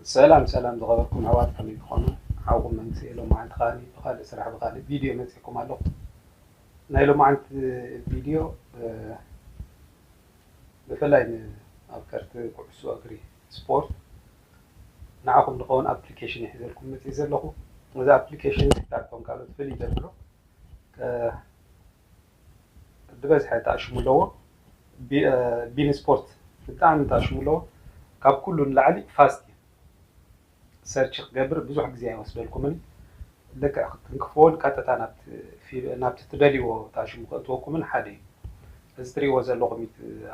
ሰላም ሰላም ዝኸበርኩም ኣሕዋት ከመይ ትኾኑ? ሓውኩም መንግስቲ ሎማዓንቲ ከኣ ብኻልእ ስራሕ ብኻልእ ቪድዮ መፂእኩም ኣለኹ። ናይ ሎማዓንቲ ቪድዮ ብፍላይ ንኣፍቀርቲ ኩዕሶ እግሪ ስፖርት ንዓኹም ዝኸውን ኣፕሊኬሽን ይሕዘልኩም መፅእ ዘለኹ። እዚ ኣፕሊኬሽን ካብቶም ካልኦት ፍልይ ዘብሎ ዝበዝሐ ተኣሽሙ ኣለዎ። ቢን ስፖርት ብጣዕሚ ተኣሽሙ ኣለዎ። ካብ ኩሉ ንላዕሊ ፋስት እዩ። ሰርች ክገብር ብዙሕ ግዜ ኣይወስደልኩምን። ልክዕ ክትንክፍዎን ቀጥታ ናብቲ ትደልይዎ ተኣሽሙ ከእትወኩምን ሓደ እዩ። እዚ ትሪእዎ ዘለኹም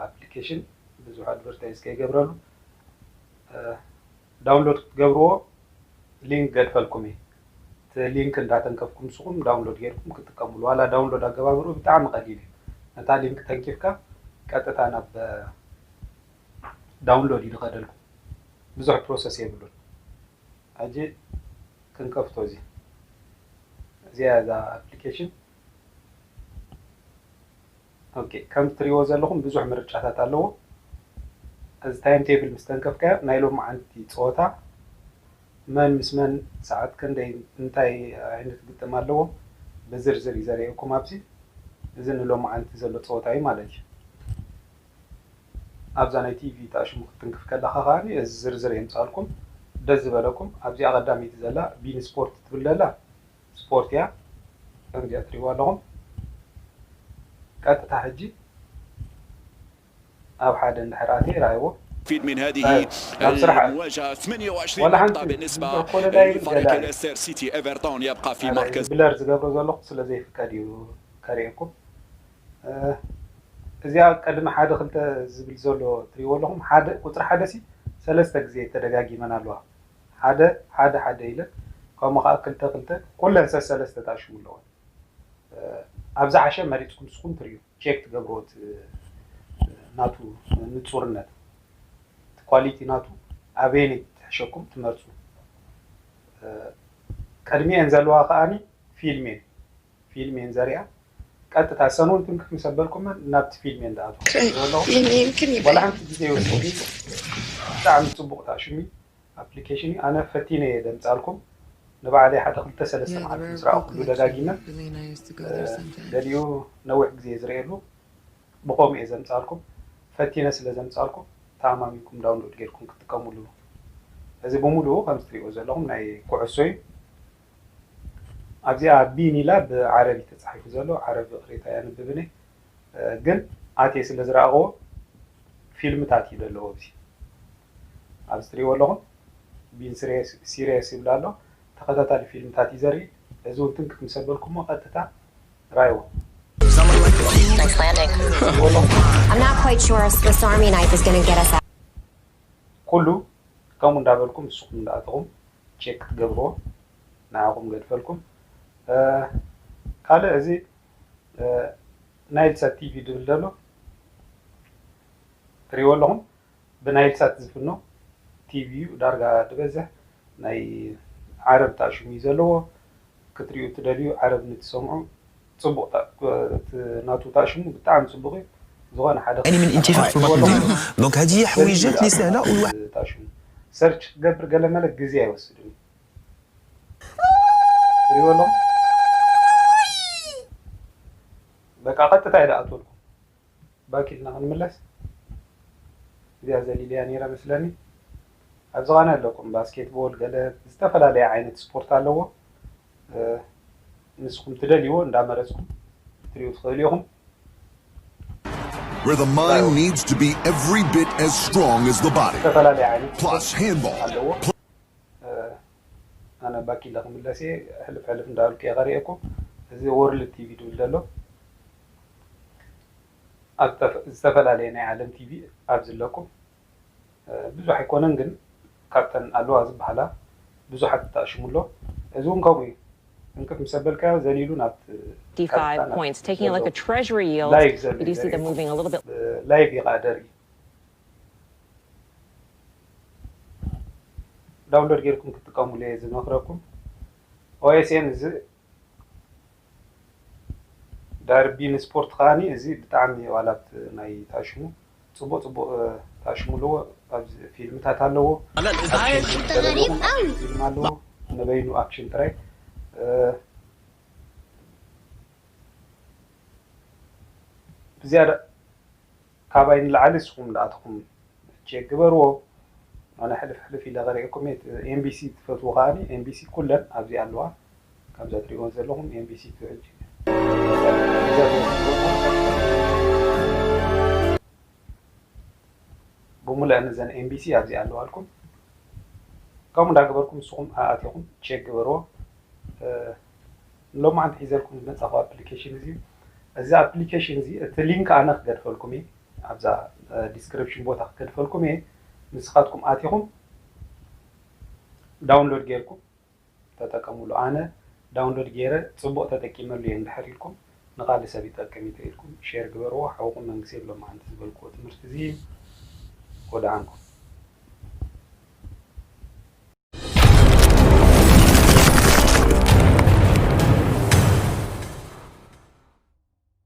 ኣፕሊኬሽን ብዙሕ ኣድቨርታይዝ ከይገብረሉ ዳውንሎድ ክትገብርዎ ሊንክ ገድፈልኩም እዩ። እቲ ሊንክ እንዳተንከፍኩም ንስኹም ዳውንሎድ ጌርኩም ክትጥቀምሉ። ዋላ ዳውንሎድ ኣገባብሩ ብጣዕሚ ቀሊል እዩ። ነታ ሊንክ ተንኪፍካ ቀጥታ ናብ ዳውንሎድ እዩ ዝኸደልኩም። ብዙሕ ፕሮሰስ የብሉን። ሕጂ ክንከፍቶ እዚ እዚኣ እዛ ኣፕሊኬሽን ኦኬ ከም ትሪእዎ ዘለኹም ብዙሕ ምርጫታት ኣለዎ። እዚ ታይም ቴብል ምስ ተንከፍካዮ ናይ ሎማዓንቲ ፀወታ መን ምስ መን ሰዓት ክንደይ እንታይ ዓይነት ግጥም ኣለዎ ብዝርዝር እዩ ዘርእየኩም ኣብዚ። እዚ ንሎማዓንቲ ዘሎ ፀወታ እዩ ማለት እዩ። ኣብዛ ናይ ቲቪ ተኣሽሙ ክትንክፍ ከለኻ ከኣ እዚ ዝርዝር የምፃልኩም። ደስ ዝበለኩም ኣብዚኣ ቀዳመይቲ ዘላ ቢን ስፖርት ትብል ዘላ ስፖርት እያ። ከምዚኣ ትሪእዋ ኣለኹም። ቀጥታ ሕጂ ኣብ ሓደ እንድሕር ኣትየ ይረኣይዎ። نستفيد من هذه طيب، نعم، بصراحة. المواجهة ثمانية وعشرين والله نقطة أنت بالنسبة تقول لا لفريق يمكن. ليستر سيتي. إيفرتون يبقى في مركز ብለር ዝገብሮ ዘለኹ ስለ ዘይፍቀድ እዩ ከርእየኩም። እ፣ እዚኣ ቅድሚ ሓደ ክልተ ዝብል ዘሎ ትሪእዎ ኣለኹም። ሓደ ቁፅሪ ሓደ ሲ ሰለስተ ግዜ ተደጋጊመን ኣለዋ። ሓደ ሓደ ሓደ ኢለን ከምኡ ከዓ ክልተ ክልተ ኩለን ሰሰለስተ ተኣሽሙ ኣለወን። እ፣ ኣብ ዝሓሸ መሪፅኩም ንስኹም ትርእዩ ቼክ ትገብርዎ እቲ ናቱ ንፁርነት እቲ ኳሊቲ ናቱ ኣበየነይ ትሕሸኩም ትመርፁ። እ፣ ቅድሚኤን ዘለዋ ከዓኒ ፊልም እየን ፊልም እየን ዘሪኣ ቀጥታ ሰኑን ትንክፍ ምስ ኣበልኩመን ናብቲ ፊልም እየን ዝኣትዋ ዘለኹ። يعني يمكن ዋላ يبقى ሓንቲ ግዜ ይወስድ ብጣዕሚ ፅቡቕ ተኣሽሚ ኣፕሊኬሽን እዩ። ኣነ ፈቲነ እየ ደምፃልኩም ንባዕለይ ሓደ ክልተ ሰለስተ Yeah, the መዓልቲ rare ምስራኡ book ኩሉ collection. ደጋጊመ Really nice to go እ፣ there sometime. ገሊኡ ነዊሕ ግዜ ዝርእየሉ ብኸምኡ እየ ዘምፃልኩም። ፈቲነ ስለ ዘምፃልኩም ተኣማሚንኩም ዳውንሎድ ጌርኩም ክትጥቀምሉ። እዚ ብምሉኡ ከም ትሪእዎ ዘለኹም ናይ ኩዕሶ እዩ። ኣብዚኣ ቢን ኢላ ብዓረቢ ተፃሒፉ ዘሎ ዓረቢ ቅሬታ እያ ንብብኒ ግን ኣትየ ስለ ዝረኣኽዎ ፊልምታት እዩ ዘለዎ ኣብዚ ኣብዚ ትሪእዎ ኣለኹም። ቢን ሲሪየስ ይብላ ኣሎ። ተኸታታሊ ፊልምታት እዩ ዘርኢ። እዚ እውን ትንክፍ ምስ ኣበልኩሞ ቀጥታ ራይዎ Nice landing. I'm not quite sure a Swiss Army knife is going to get us out. ኩሉ ከምኡ እንዳበልኩም ንስኹም እንዳኣተኹም ቼክ ክትገብርዎ ንዓኹም ገድፈልኩም። እ፣ ካልእ እዚ እ፣ ናይልሳት ቲቪ ድብል ዘሎ ትሪእዎ ኣለኹም። ብናይልሳት ዝፍኖ ቲቪ እዩ ዳርጋ ዝበዝሕ ናይ ዓረብ ተኣሽሙ እዩ ዘለዎ። ክትሪኡ ትደልዩ ዓረብ ንትሰምዑ ፅቡቕ ታ- እቲ ናቱ ተኣሽሙ ብጣዕሚ ፅቡቕ እዩ። ዝኾነ ሓደ يعني من انتفاخ في البطن ديالو. دونك هذه هي حويجات اللي سهله والواحد ተኣሽሙ ሰርች ክገብር ገለ መለ ግዜ ኣይወስድን እዩ። ትሪእዎ ኣለኹም በቃ ቀጥታ ኢለ ኣትወልኩም ባክ ኢልና ክንምለስ እዚኣ ዘሊልያ ነይረ መስለኒ። ኣብዚ ኸነ ኣለኩም ባስኬትቦል ገለ ዝተፈላለየ ዓይነት ስፖርት ኣለዎ። እ፣ ንስኹም ትደልይዎ እንዳመረፅኩም ትሪኡ ትኽእሉ ኢኹም። Where the mind needs to be every bit as strong as the body. ዝተፈላለየ ዓይነት Plus handball. ኣለዎ። እ፣ ኣነ ባኪለ ክምለስ እየ ሕልፍ ሕልፍ እንዳበልኩ እየ ከርእየኩም። እዚ ወርልድ ቲቪ ድብል ዘሎ ኣብ ዝተፈ- ዝተፈላለየ ናይ ዓለም ቲቪ ኣብዚ ኣለኩም። እ፣ ብዙሕ ኣይኮነን ግን ካብተን ኣለዋ ዝበሃላ ብዙሓት ተኣሽሙ ኣሎ። እዚ እውን ከምኡ እዩ። እንቅፍ ምስ ኣበልካዮ ዘሊሉ ናብ fifty-five points, taking a look at Treasury yields. ላይቭ ዘሎ You do see them moving a little bit. ላይቭ እዩ ከዓ ደርኢ ዳውንሎድ ጌርኩም ክትጥቀሙሉ እየ ዝመክረኩም። ኦኤስኤን እዚ ዳርቢ ንስፖርት ከዓኒ እዚ ብጣዕሚ ዋላት ናይ ታሽሙ ፅቡቅ ፅቡቅ ታሽሙ ኣለዎ። ኣብዚ ፊልምታት ኣለዎ። ኣክሽን ፊልም ኣለዎ። ነበይኑ ኣክሽን ጥራይ ብዝያዳ ካባይ ንላዕሊ ንስኹም ዳኣትኹም ቼክ ግበርዎ። ኣነ ሕልፍ ሕልፍ ኢለ ከርእየኩም እየ። ኤምቢሲ ትፈትዉ ከዓኒ ኤምቢሲ ኩለን ኣብዚ ኣለዋ። ከምዛ ትሪእዎ ዘለኹም ኤምቢሲ ትሕጂ ብሙሉአን እዘን ኤምቢሲ ኣብዚ ኣለዋልኩም። ከምኡ እንዳገበርኩም ንስኹም ኣኣቲኹም ቼክ ግበርዎ። ሎማዓንቲ ሒዘልኩም ዝመፃኹ ኣፕሊኬሽን እዚ እዚ ኣፕሊኬሽን እዚ እቲ ሊንክ ኣነ ክገድፈልኩም እየ። ኣብዛ ዲስክሪፕሽን ቦታ ክገድፈልኩም እየ። ንስኻትኩም ኣቲኹም ዳውንሎድ ጌርኩም ተጠቀምሉ። ኣነ ዳውንሎድ ገይረ ፅቡቕ ተጠቂመሉ እየ። እንድሕር ኢልኩም ንኻልእ ሰብ ይጠቅም እዩ ኢልኩም ሼር ግበርዎ። ሓውኹም መንግስቲ የብሎም ኣንቲ ዝበልክዎ ትምህርቲ እዚ እዩ። ወደኣንኩም።